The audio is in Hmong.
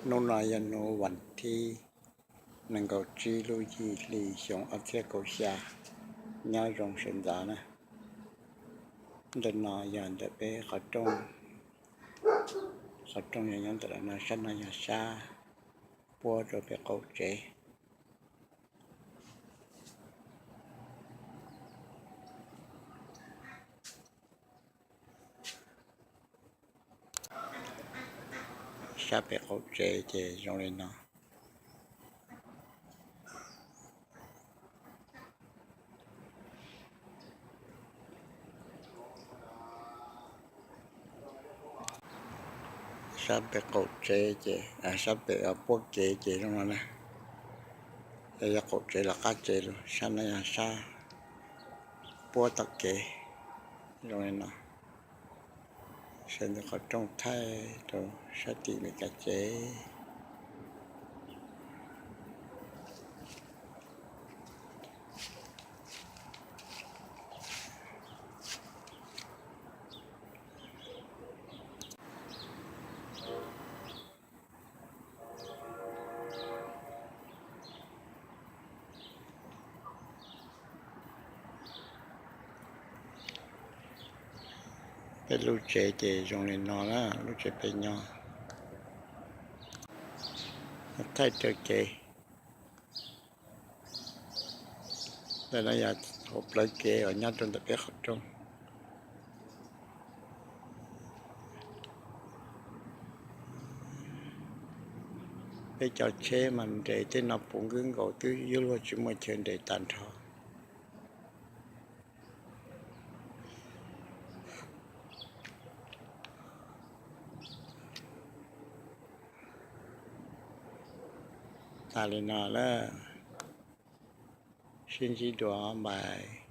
Hnub no yog hnub vas thib nees nkaum tsib lub yim hli xyoo ob txhiab kaum xya, nyob zoo sawv ntxov na. Ntawm no yog ntawm peb qhov rooj, qhov rooj yog nyob ntawm no, sab no yog sab puab rau peb qaum tsev. Sab pem qaum tsev ces zoo li no. Sab pem qaum tsev ces, sab pem puab kev ces zoo no na. Yog qaum tsev los qab tsev los, sab no yog sab puab tom kev, zoo li no. Sawv ntawm qhov rooj thaij rau sab tim Meskas tsev. Peb lub tsev ces zoo li no na, lub tsev peb nyob. Thaij raws kev. Ntawm no yog hauv plawv kev uas nyob rau ntawm peb qhov rooj. Peb cov tsheb mas nres tej no puv nkwb nkaus, twb yuav luag tsis muaj chaw nres tag nrho. Tas li no lawm, sib ntsib dua, bye.